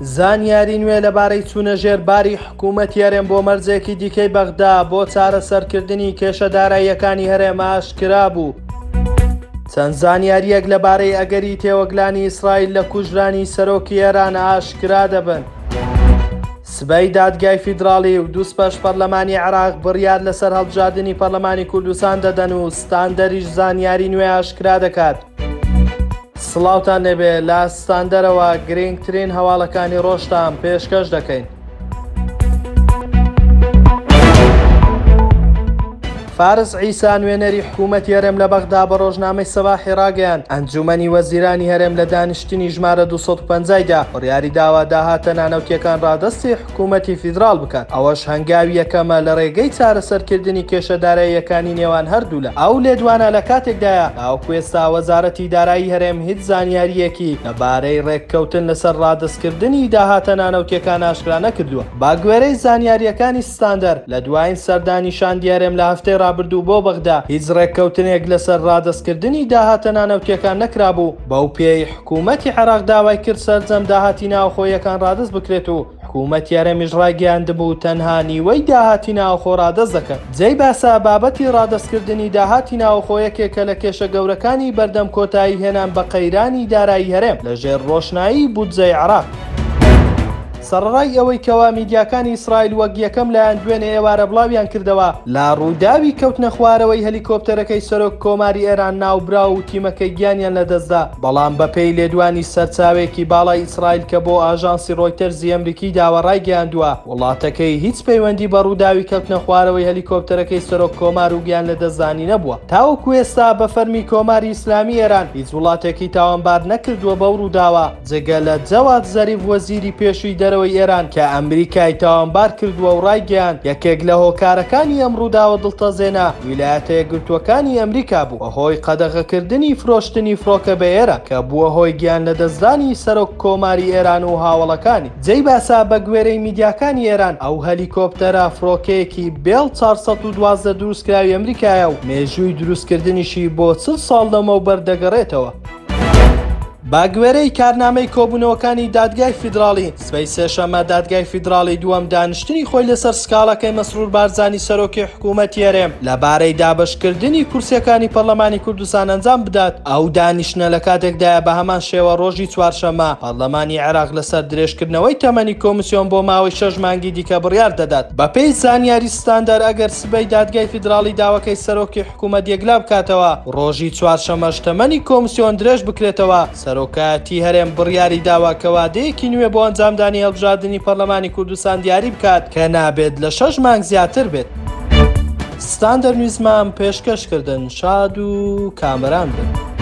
زانیاری نوێ لەبارەی چوونە ژێر باری حکوومەتی هەرێم بۆ مەرجێکی دیکەی بەغدا بۆ چارەسەرکردنی کێشە داراییەکانی هەرێم ئاشکرا بوو. چەند زانیارییەک لەبارەی ئەگەری تێوەگلانی ئیسرائیل لە کوژرانی سەرۆکی ئێران ئاشکرا دەبن. سبەی دادگای فیدراڵی و دووسپەش پەرلەمانی عێراق بڕیار لەسەر هەڵبژاردنی پەرلەمانی کوردستان دەدەن و ستاندەریش زانیاری نوێ ئاشکرا دەکات. سڵاوتان لێبێ لە ستاندەرەوە گرینگترین هەواڵەکانی ڕۆژتان پێشکەش دەکەین. فارس عیسا نوێنەری حکوومەتی هەرێم لە بەغدا بە ڕۆژنامەی سەباحی ڕاگەیاند، ئەنجوومەنی وەزیرانی هەرێم لە دانیشتنی ژمارە 250 دا بڕیاری داوە داهاتە نانەوتییەکان ڕادەستی حکوومەتی فیدراڵ بکات، ئەوەش هەنگاوی یەکەمە لە ڕێگەی چارەسەرکردنی کێشە داراییەکانی نێوان هەردوولا. ئەو لێدوانە لە کاتێکدایە، تاوەکو ئێستا وەزارەتی دارایی هەرێم هیچ زانیارییەکی لەبارەی ڕێککەوتن لەسەر ڕادەستکردنی داهاتە نانەوتییەکان ئاشکرا نەکردووە. بەگوێرەی زانیارییەکانی ستاندەر، لە دوایین سەردانی شاندی هەرێم لە هەفتەی ڕابردوو بۆ بەغدا، هیچ ڕێککەوتنێک لەسەر ڕادەستکردنی داهاتە نانەوتییەکان نەکرابوو، بەو پێیەی حکوومەتی عێراق داوای کرد سەرجەم داهاتی ناوخۆییەکان ڕادەست بکرێت و حکوومەتی هەرێمیش ڕایگەیاندبوو تەنها نیوەی داهاتی ناوخۆ ڕادەست دەکەن. جێی باسە، بابەتی ڕادەستکردنی داهاتی ناوخۆ یەکێکە لە کێشە گەورەکانی بەردەم کۆتایی هێنان بە قەیرانی دارایی هەرێم لەژێر ڕۆشنایی بودجەی عێراق. سەڕەڕای ئەوەی کەوا میدیاکانی ئیسرائیل وەک یەکەم لایەن دوێنێ ئێوارە بڵاویان کردەوە لە ڕووداوی کەوتنە خوارەوەی هەلیکۆپتەرەکەی سەرۆک کۆماری ئێران ناوبراو و تیمەکەی گیانیان لەدەستدا، بەڵام بەپێی لێدوانی سەرچاوەیەکی باڵای ئیسرائیل کە بۆ ئاژانسی ڕۆیتەرزی ئەمریکی داوە ڕایگەیاندووە وڵاتەکەی هیچ پەیوەندی بە ڕووداوی کەوتنە خوارەوەی هەلیکۆپتەرەکەی سەرۆک کۆمار و گیان لەدەستدانی نەبووە. تاوەکو ئێستا بە فەرمی کۆماری ئیسلامی ئێران هیچ وڵاتێکی تاوانبار نەکردووە بەو ڕووداوە. جگە لە جەواد زەریف وەزیری پێشووی دەرەوەی ئێران کە ئەمریکای تاوانبار کردووە و ڕایگەیاند یەکێک لە هۆکارەکانی ئەم ڕووداوە دڵتەزێنە ویلایەتە یەکگرتووەکانی ئەمریکا بوو بەهۆی قەدەغەکردنی فرۆشتنی فڕۆکە بە ئێران کە بووە هۆی گیان لەدەستدانی سەرۆک کۆماری ئێران و هاوەڵەکانی. جێی باسە بەگوێرەی میدیاکانی ئێران ئەو هەلیکۆپتەرە فڕۆکەیەکی بێڵ 412 دروستکراوی ئەمریکایە و مێژووی دروستکردنیشی بۆ 40 ساڵ لەمەوبەر دەگەڕێتەوە. بەگوێرەی کارنامەی کۆبوونەوەکانی دادگای فیدراڵی، سبەی سێشەممە دادگای فیدراڵی دووەم دانیشتنی خۆی لەسەر سکاڵاکەی مەسرور بارزانی سەرۆکی حکوومەتی هەرێم لەبارەی دابەشکردنی کورسییەکانی پەرلەمانی کوردستان ئەنجام بدات، ئەو دانیشتنە لە کاتێکدایە بە هەمان شێوە ڕۆژی چوارشەممە پەرلەمانی عێراق لەسەر درێژکردنەوەی تەمەنی کۆمیسیۆن بۆ ماوەی شەش مانگی دیکە بڕیار دەدات. بەپێی زانیاری ستاندەر ئەگەر سبەی دادگای فیدراڵی داواکەی سەرۆکی حکومەت یەکلا بکاتەوە، ڕۆژی چوارشەمەش تەمەنی کۆمسیۆن درێژ بکرێتەوە، سەرۆکایەتی هەرێم بڕیاری داوە کە وادەیەکی نوێ بۆ ئەنجامدانی هەڵبژاردنی پەرلەمانی کوردستان دیاری بکات کە نابێت لە شەش مانگ زیاتر بێت. ستاندەر نیوزمان پێشکەش کردن، شاد و کامەران بن.